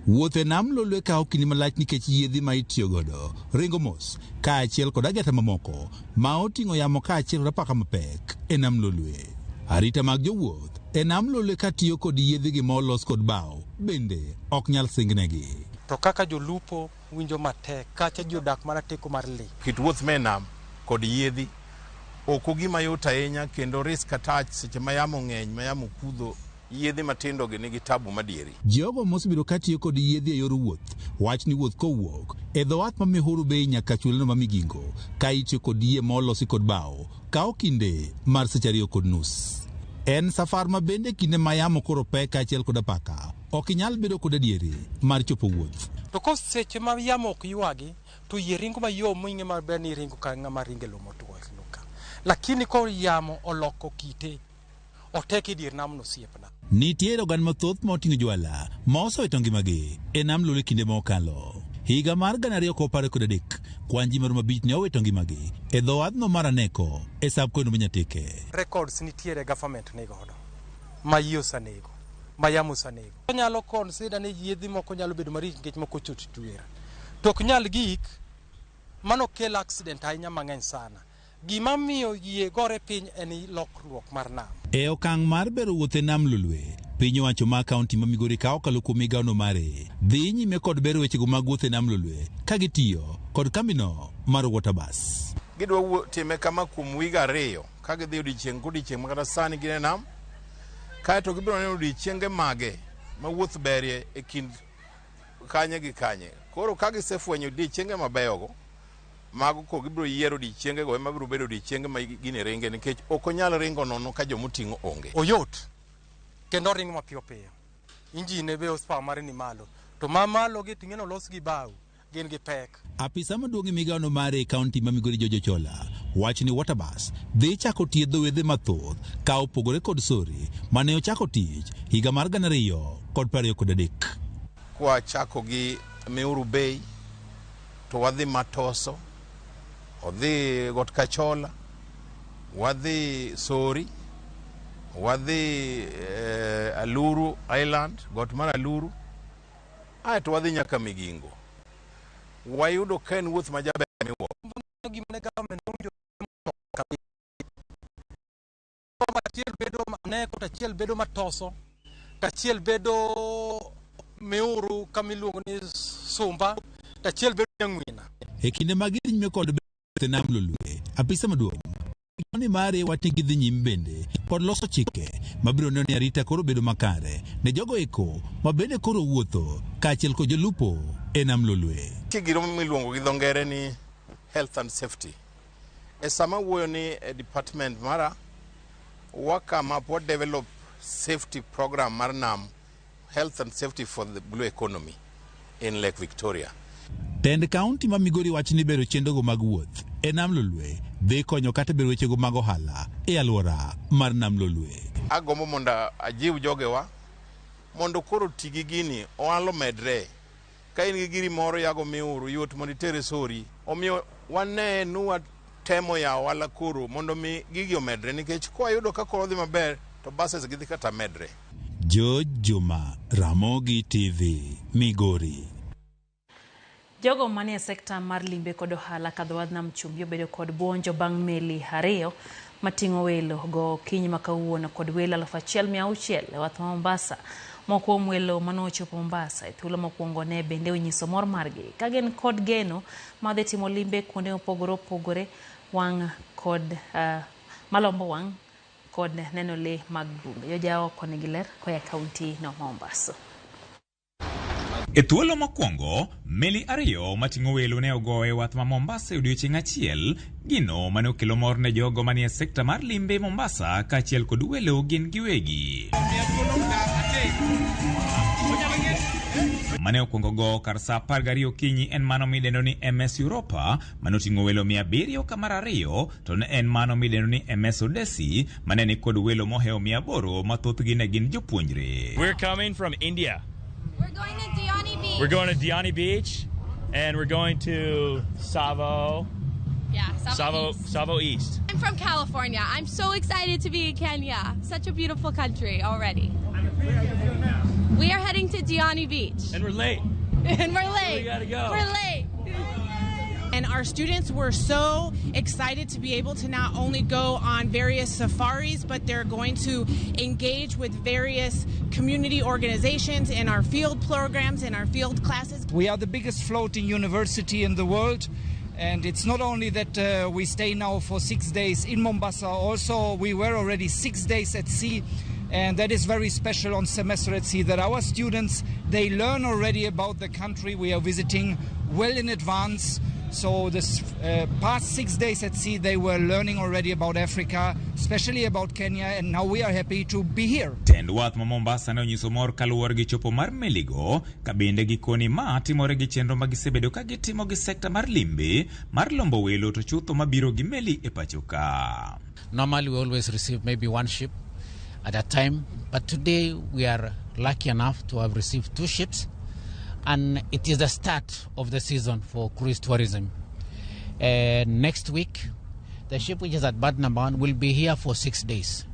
Speaker 28: Wuoth e nam Lolwe kawo kinde malach nikech yiedhi ma itiyo godo ringo mos kaachiel kod ageta mamoko ma oting'o yamo kaachiel kod apaka mapek e nam Lolwe. Arita mag jowuoth e nam Lolwe katiyo kod yiedhigi ma olos kod bao bende ok nyal singnegi.
Speaker 29: To kaka jolupo winjo matek kacha ji odak mana teko mar lee.
Speaker 30: Kit wuoth me nam kod yiedhi ok gima yot ahinya kendo risk attached seche ma yamo ng'eny ma yamo kudho Yiedhi matindo gi nigi tabu madieri.
Speaker 28: Jogo mosebedo katiyo kod yiedhi e yor wuoth wach ni wuoth kowuok e dho wath ma Mihuru Bay nyaka chulano ma Migingo ka itiyo kod yie ma olosi kod bao kawo kinde mar seche 2.5. En safar ma bende kinde ma yamo koro pek kaachiel kod apaka ok inyal bedo kod adieri mar chopo wuoth.
Speaker 29: To ko seche ma yamo ok ywagi to yie ringo mayom ming'e maber ni ringo ka ng'ama ringo e lowo motwo e lowo ka. Lakini ko yamo oloko kite otek e dier namno osiepna.
Speaker 28: Nitiere oganda mathoth ma oting'o jwala ma osewito ngimagi e nam Lolwe kinde ma okalo. Higa mar 2023, kwan ji maromo 5 ne owito ngimagi e dho wadhno mar Aneko e sub county ma Nyatike.
Speaker 29: Records nitiere government ni godo ma yie osenego, ma yamo osenego. Onyalo consider ni yiedhi moko nyalo bedo marich nikech moko ochot chwer. To ok nyal gik mano kel accident ahinya mang'eny sana. Gima miyo yie gore piny en lokruok mar nam.
Speaker 28: E okang' mar bero wuoth e nam Lolwe, piny owacho ma kaunti ma Migori ka okalo kuom migawono mare dhi nyime kod bero wechego mag wuoth e nam Lolwe ka gitiyo kod kambino mar Waterbus.
Speaker 30: Gidwa time kama kuom wiga 2 ka gidhi odiechieng' kodiechieng' makata sani gin e nam, kaeto gibiro neno odiechienge mage ma wuoth berie e kind kanye gi kanye. Koro ka gisefwenyo odiechienge mabeyogo, mago ko gibiro yiero odiechiengego ema biro bedo odiechienge ma gini ringe, nikech ok onyal ringo nono ka jomoting'o onge.
Speaker 29: Oyot kendo oringo mapiyo piyo. Injine be horsepower mare ni malo. To ma malo gi ting'eno olos gi bao, gin gi pek.
Speaker 28: Apisa maduong' e migawono mare e kaunti ma Migori George Ochola wacho ni Waterbus dhi chako thiedho wedhe mathoth ka opogore kod Sori mane ochako tich higa mar 2023.
Speaker 30: Kwa chako gi Miuru Bay to wadhi Matoso, odhi Got Kachola, wadhi Sori, wadhi Aluru Island, got mar Aluru, aeto wadhi nyaka Migingo. Wayudo ka en wuoth majaber miwuoro.
Speaker 29: Achiel bedo Aneko, to achiel bedo Matoso, to achiel bedo Miuru kama iluongo ni Sumba, to achiel bedo Nyang'wina.
Speaker 28: E kinde mag gidhi nyime kod bet e nam Lolwe, apisa maduong' ni mare wach ni gidhi nyime bende kod loso chike mabiro neno ni arita koro bedo makare ne jogo eko ma bende koro wuotho kaachiel kod jolupo e nam Lolwe.
Speaker 30: Nitie giro miluongo gi dho ngere ni health and safety. E sama wuoyo ni e department mara, wa come up, wa develop safety program mar nam, health and safety for the blue economy in Lake Victoria.
Speaker 28: Tend kaunti ma Migori wach ni bero chenrogo mag wuoth e nam Lolwe dhi konyo kata bero wechego mag ohala e alwora mar nam Lolwe.
Speaker 30: Agombo mondo ajiw jogewa mondo koro ti gi gini, ohala omedre. Ka in gi giri moro yago Miuru, yot mondo itere Sori. Omiyo wane nu watemo yawo ohala koro mondo mi gigi omedre, nikech kwayudo ka koro dhi maber to buses gidhi kata medre.
Speaker 28: George Juma, Ramogi TV, Migori.
Speaker 1: Jogo manie sekta mar limbe kod ohala kadho wadh nam chumbi obedo kod buonjo bang' meli 2 mating'o welo go okinyi ma kawuono kod welo 1600 e wath ma Mombasa. Moko kuom welo manochopo Mombasa e thuolo mokwongo ne bende onyiso mor margi ka gin kod geno mar dhi timo limbe kuonde mopogore opogore wang' kod malombo wang' kod neno le mag bunge. Jojawa oko nigi ler koa kaunti no ma Mombasa.
Speaker 3: E thuolo mokwongo, meli 2 mating'o welo ne ogoyo e wath ma Mombasa e odiechieng' achiel, gino mane okelo mor ne jogo manie sekta mar limbe Mombasa kaachiel kod welo gin giwegi. Mane okwongo go kar saa 12 okinyi en mano midendo ni MS Europa mane oting'o welo 700 ka mar 2 to ne en mano midendo ni MS Odesi mane ni kod welo mohewo 800 ma thothgi ne gin jopuonjre.
Speaker 5: We're coming from India.
Speaker 11: We're going to Diani Beach.
Speaker 5: We're going to Diani Beach, and we're going to Savo.
Speaker 11: Yeah, Savo East.
Speaker 5: Savo East.
Speaker 11: I'm from California. I'm so excited to be in Kenya. Such a beautiful country already. We are heading to Diani Beach.
Speaker 5: And we're late.
Speaker 11: And we're late.
Speaker 5: We got to go.
Speaker 11: We're late.
Speaker 12: And our students were so excited to be able to not only go on various safaris, but they're going to engage with various community organizations in our field programs and our field classes.
Speaker 13: We are the biggest floating university in the world. And it's not only that we stay now for 6 days in Mombasa, also we were already 6 days at sea. And that is very special on Semester at Sea, that our students, they learn already about the country we are visiting well in advance. So this past 6 days at sea, they were learning already about Africa, especially about Kenya, and now we are happy to be here.
Speaker 3: Tend wath ma Mombasa ne onyiso mor kaluwore gi chopo mar meligo ka bende gikoni ma timore gi chenro ma gisebedo ka gitimo gi sekta mar limbe mar lombo welo to chutho mabiro gi meli e pacho ka.
Speaker 2: Normally we always receive maybe one ship at a time, but today we are lucky enough to have received two ships, and it is the start of the season for cruise tourism. Next week, the ship which is at berth number 1 will be here for 6 days.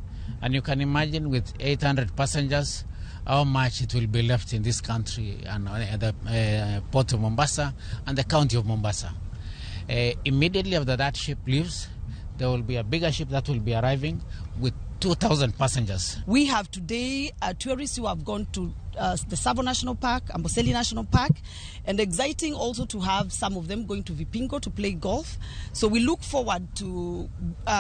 Speaker 2: And you can imagine with 800 passengers, how much it will be left in this country and the port of Mombasa and the county of Mombasa. Immediately after that ship leaves, there will be a bigger ship that will be arriving with 2,000 passengers.
Speaker 14: We have today tourists who have gone to the Tsavo National Park, Amboseli National Park, and exciting also to have some of them going to Vipingo to play golf. So we look forward to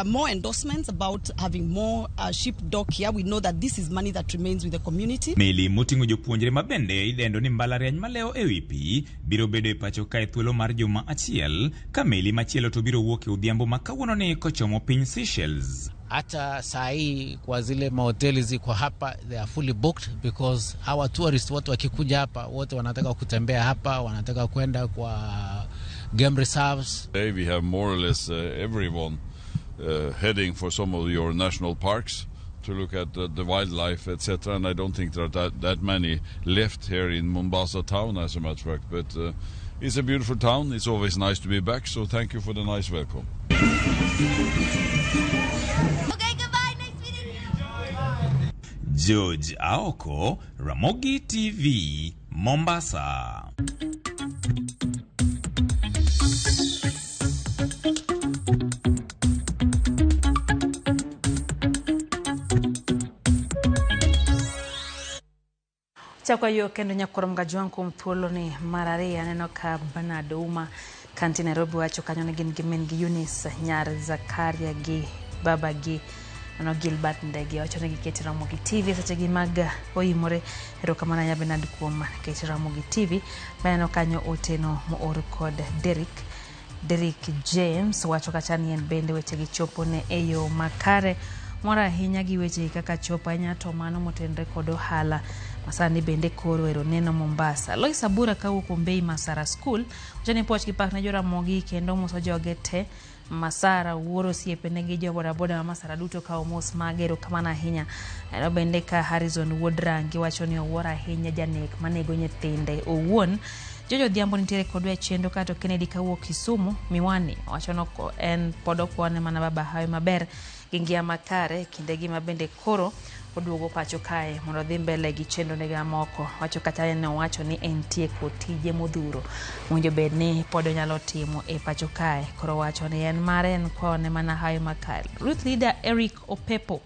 Speaker 14: more endorsements about having more ship dock here. We know that this is money that remains with the community.
Speaker 3: Meli moting'o jopuonjre ma bende idendo ni mbalariany malewo e wi pi biro bedo e pacho ka e thuolo mar juma achiel ka meli machielo to biro wuok e odhiambo ma kawuononi kochomo piny Seychelles.
Speaker 2: Hata saa hii kwa zile mahoteli ziko hapa, they are fully booked because our tourists wote wakikuja hapa wote wanataka kutembea hapa, wanataka kwenda kwa game reserves.
Speaker 15: Today we have more or less everyone heading for some of your national parks to look at the wildlife, etc. And I don't think there are that many left here in Mombasa town as a matter of fact. But it's a beautiful town. It's always nice to be back. So thank you for the nice welcome.
Speaker 11: Okay, goodbye. Nice meeting you.
Speaker 3: George Aoko, Ramogi TV, Mombasa.
Speaker 1: Chakwa yo kendo nyakwar Mgajwang' kuom thuoloni mar ariyo aneno ka Bernard Ouma kanti Nairobi wacho kanyo ni gin gi min gi Eunice nyar Zakaria gi baba gi ano Gilbert Ndege wacho ni giketi Ramogi TV seche gi mag oimore. Erokamano ahinya Bernard kuom keti Ramogi TV. Maneno kanyo oteno moor kod Derek James wacho kacha ni en bende weche gi chopo ne e yo makare. Mor ahinya gi weche kaka chopo ahinya to mano motenre kod ohala masani bende koro ero neno Mombasa. Lois Abura kawuok Ombei Masara School wacho ni puoch gi pak ne Joramogi kendo moso joge te Masara wuoro osiepene gi jo bodaboda ma Masara duto ka omos mage. Erokamano ahinya. Ero bende ka Harrison Wuod Rangi wacho ni owuoro ahinya janek manego nyithinde owuon. Jojo Odhiambo nitiere kodwa e chenro kato Kennedy kawuok Kisumu Miwani wacho ni en pod okwane mana baba hawi maber gi ngima makare kindegi ma bende koro oduogo pacho kae mondo odhi mbele gi chenro ne mamoko. Wacho kata ne owacho ni entie kod tije modhuro mowinjo bed ni pod onyalo timo e pacho kae. Koro wacho ni en mare en kone mana hawi makare. Ruth leader Eric Opepo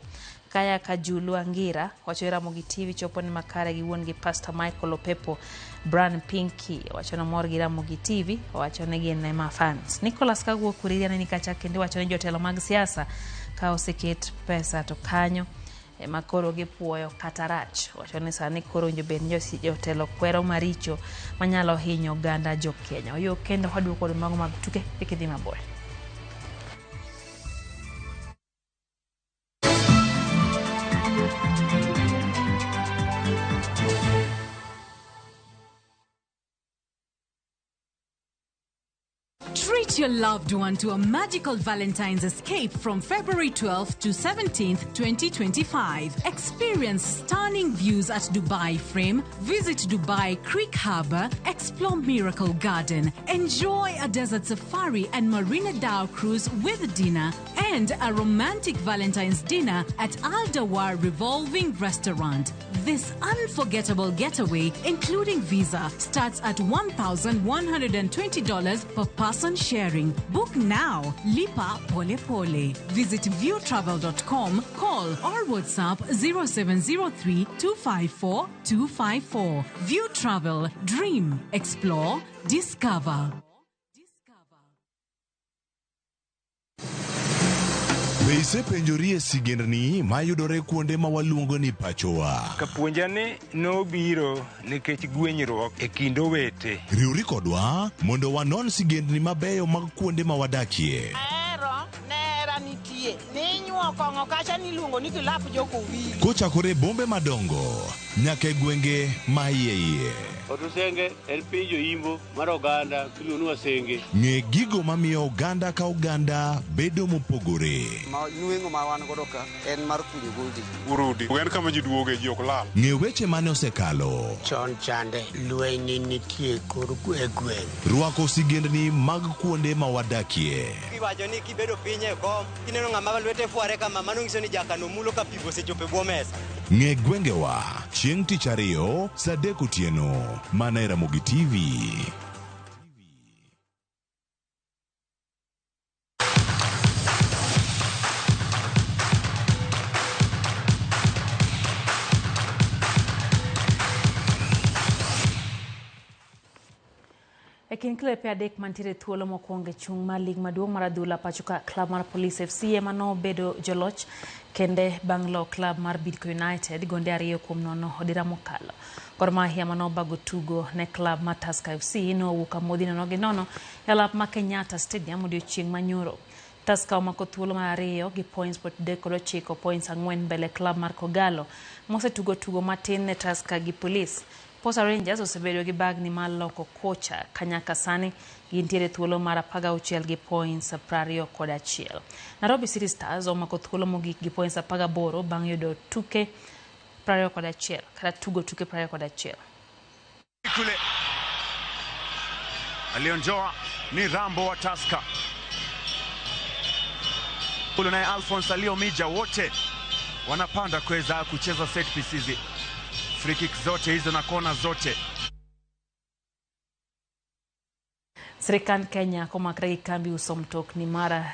Speaker 1: kaya Kajulu Angira wacho Ramogi TV chopo ni makare gi wuon gi Pastor Michael Opepo Bran Pinky wacho ni mor gi Ramogi TV wacho ni gin ema fans. Nicholas Kagwo Kuriria ni kacha kendo wacho ni jotelo mag siasa ka oseket pesa to kanyo ema koro gipuoyo kata rach. Wacho ni sani koro winjo bed ni jotelo kwero maricho manyalo hinyo oganda jo Kenya. Oyo kendo waduoko kod mago mag tuke kik idhi mabor.
Speaker 16: Treat your loved one to a magical Valentine's escape from February 12th to 17th, 2025. Experience stunning views at Dubai Frame, visit Dubai Creek Harbour, explore Miracle Garden, enjoy a desert safari and Marina Dhow cruise with dinner, and a romantic Valentine's dinner at Al Dawar Revolving Restaurant. This unforgettable getaway, including visa, starts at $1,120 per person sharing. Book now. Lipa Pole Pole. Visit viewtravel.com, call or WhatsApp 0703 254 254. View Travel. Dream. Explore. Discover.
Speaker 4: Be isepenjori e sigendni mayudore kuonde ma waluongo ni pachowa?
Speaker 6: Kapuonja ni nobiro nikech gwenyruok e kind owete.
Speaker 4: Riwri kodwa mondo wanon sigendni mabeyo mag kuonde ma wadakie.
Speaker 17: Ahero nera nitie ninyuo kong'o kacha niluongo ni kilap jokowili.
Speaker 4: Kochakore e bombe madongo nyaka e gwenge ma iye iye.
Speaker 18: Otusenge en piny joimbo mar oganda miluongo ni Wasenge.
Speaker 4: Ng'e gigo mamiyo oganda ka oganda bedo mopogore.
Speaker 19: Ma nweng'o ma wan godo ka en mar kunyo goldi.
Speaker 20: Urudi. En kama ji duoge ji ok lal.
Speaker 4: Ng'e weche mane osekalo.
Speaker 21: Chon chande lweny nitie kor e gweng'.
Speaker 4: Rwako sigendni mag kuonde ma wadakie.
Speaker 19: Iwacho ni kibedo piny e kom, kineno ng'ama lwete fware kama, mano nyiso ni jakano mulo ka pigo osechopo e bwo mesa.
Speaker 4: Ng'e gwengewa chieng' tich ariyo saa 3 otieno mana e Ramogi TV.
Speaker 1: E kind klepe adek mantiere thuolo mokwongo e chung' mar lig maduong' mar adhula pacho ka klab mar Police FC ema nobedo joloch kende bang' loyo klab mar Bidco United gonde 2-0 odira mokalo. Gor Mahia manobago tugo ne klab mar Tusker FC nowuok amodhi 0-0 e alap ma Kenyatta Stadium odiochieng' manyoro. Tusker omako thuolo mar ariyo gi points 39, points 4 mbele klab mar Kogalo mosetugo tugo matin ne Tusker gi Police. Posta Rangers osebedo gi bagni mar loko kocha kanyaka sani gintiere thuolo mar 16 gi points 21. Nairobi City Stars omako thuolo mogik gi points 18 bang' yudo tuke 21 kata tugo tuke 21.
Speaker 25: Kule alionjoa ni Rambo wa Tusker. Kule naye Alphonse Aliomija, wote wanapanda kuweza kucheza set pieces. Free kick zote hizo na kona zote.
Speaker 1: Sirikand Kenya komakre gi kambi uso mtokni mar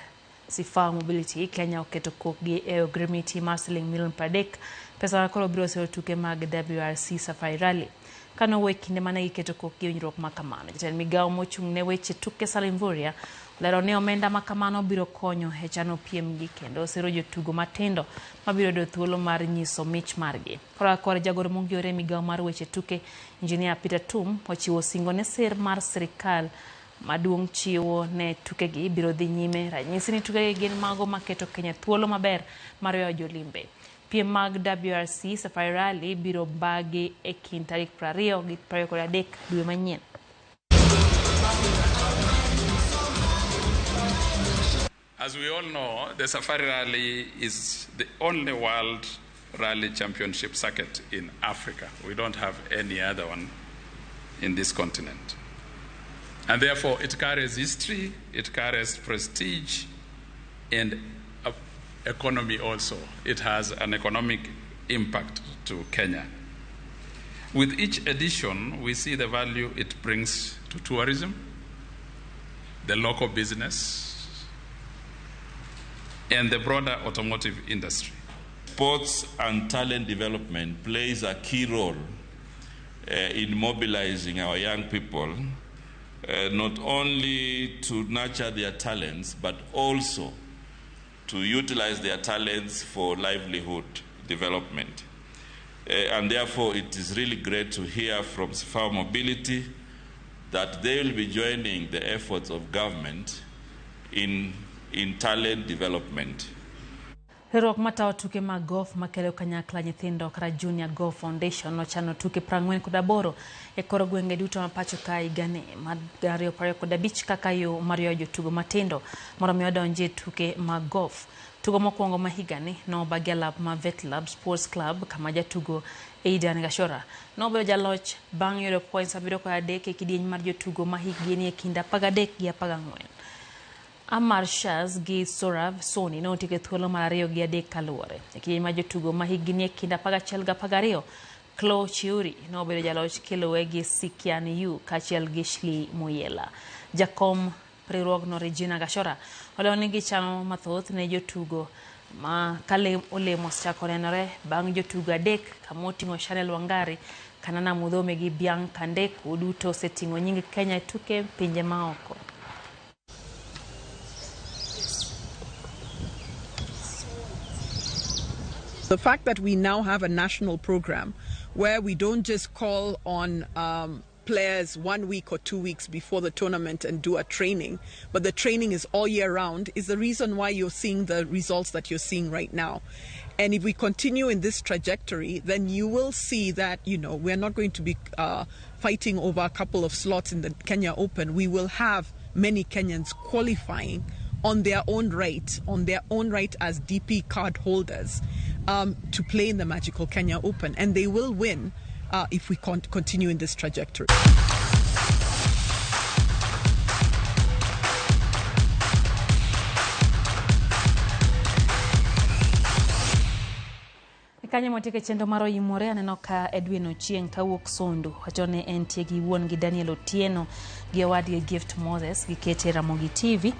Speaker 1: Sifaa Mobility Kenya oketo kokgi e ogrimiti mar siling milion 30, pesa ma koro biro siro tuke mag WRC Safari Rally. Kano e kinde mane giketo kokgi e winjruok ma kamano, jatend migawo mochung' ne weche tuke Salim Mvurya olero ni omenda ma kamano biro konyo e chano piem gi kendo siro jotugo matindo mabiro yudo thuolo mar nyiso mich margi. Kora kore jagoro mongirore e migawo mar weche tuke Engineer Peter Tum ochiwo singo ne sir mar sirikal maduong' chiwo ne tukegi biro dhi nyime. Ranyisi ni tukegi gin mago maketo Kenya thuolo maber mar ywayo jolimbe. Piem mag WRC Safari Rally biro bagi e kind tarik 20 gi 23 dwe manyien.
Speaker 26: As we all know, the Safari Rally is the only world rally championship circuit in Africa. We don't have any other one in this continent. And therefore, it carries history, it carries prestige, and economy also. It has an economic impact to Kenya. With each edition, we see the value it brings to tourism, the local business, and the broader automotive industry.
Speaker 27: Sports and talent development plays a key role in mobilizing our young people, not only to nurture their talents, but also to utilize their talents for livelihood development. And therefore, it is really great to hear from Sifaa Mobility that they will be joining the efforts of government in talent development.
Speaker 1: Riwruok matayo tuke mag golf makelo kanyakla nyithindo kata Junior Golf Foundation nochano tuke 48 e kor gwenge duto ma pacho ka higani mar 2025 kaka yo mar ywayo jotugo matindo mondo mi odonji e tuke mag golf. Tugo mokwongo ma higani nobagi e alap mar Vetlab Sports Club kama jatugo Aidan Gashora nobedo jaloch bang' yudo points 73 e kidieny mar jotugo ma hikgi ni e kind 13 gi 14. Amar Shaz gi Sourav Soni notieko e thuolo mar 2 gi 3 kaluwore. E kidieny mar jotugo ma hikgi ni e kind 11 gi 12, Chloe Chiuri nobedo jaloch kiluwe gi Sikian Yu kaachiel gi Shli Muyela. Jakom riwruogno Regina Gashora olero ni gichano mathoth ne jotugo ma kale olemo osechako nenore bang' jotugo 3 kama oting'o Chanel Wangari, Kanana Mudhome gi Bianca Ndeku duto oseting'o nying Kenya e tuke pinje maoko.
Speaker 7: The fact that we now have a national program where we don't just call on players 1 week or 2 weeks before the tournament and do a training, but the training is all year round, is the reason why you're seeing the results that you're seeing right now. And if we continue in this trajectory, then you will see that, you know, we're not going to be fighting over a couple of slots in the Kenya Open. We will have many Kenyans qualifying on their own right, as DP card holders, to play in the Magical Kenya Open. And they will win if we continue in this trajectory.
Speaker 1: Kanye motieke chenro mar Oyimore aneno ka Edwin Ochieng kawuok Sondu wacho ni entie gi wuon gi Daniel Otieno gi owadgi Gift Moses gikete Ramogi TV.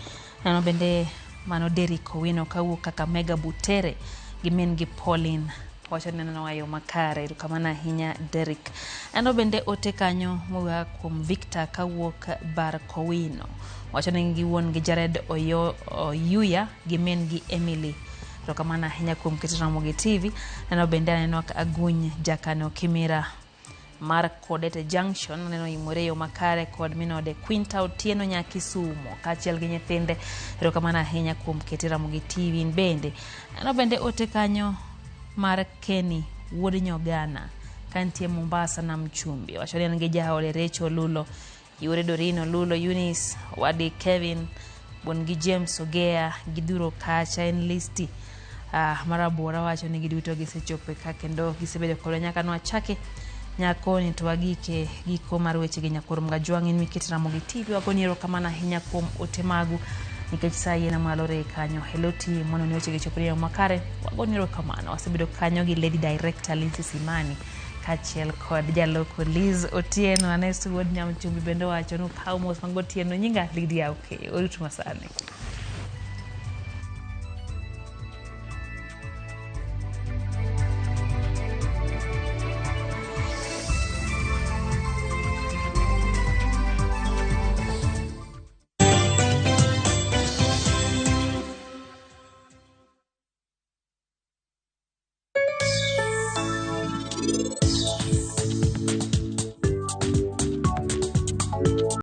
Speaker 1: Aneno bende mano Derrick Owino kawuok Kakamega Butere gi min gi Pauline wacho ni neno yo makare. Erokamano ahinya Derrick. Aneno bende ote kanyo mowuok kuom Victor kawuok Bar Kowino wacho ni gi wuon gi Jared Oyuya gi min gi Emily. Erokamano ahinya kuom keto Ramogi TV. Aneno bende aneno Aguny Jakano Kimira mar Kodete Junction aneno Imore yo makare kod minode Quinta Otieno nya Kisumo kaachiel gi nyithinde. Erokamano ahinya kuom keto Ramogi TV bende. Aneno bende ote kanyo mar Kenny wuod Nyogana kantie Mombasa Nam Chumbi wacho ni en gi jaode Rachel Lulo, Yure Dorino Lulo, Eunice wadi Kevin wuon gi James Ogea gidhuro kacha en listi marabora wacho ni giduto gisechopo ka kendo gisebedo kodwa nyaka nwachake nyakoni to wagike giko mar weche gi Nyakoro Mgajwang' in miketi Ramogi TV. Wagoni erokamano ahinya kuom ote magu nikech sa yiena malore kanyo. Hello team mondo ni weche gi chopo e yo makare. Wagoni erokamano. Wasebedo kanyo gi Lady Director Lindsay Simani kaachiel kod jaloko Liz Otieno. Anesu wuod Nyamchumbi bende wacho ni ukaw mos mag Otieno. Nyinga Lydia Okeyo. Orit masani.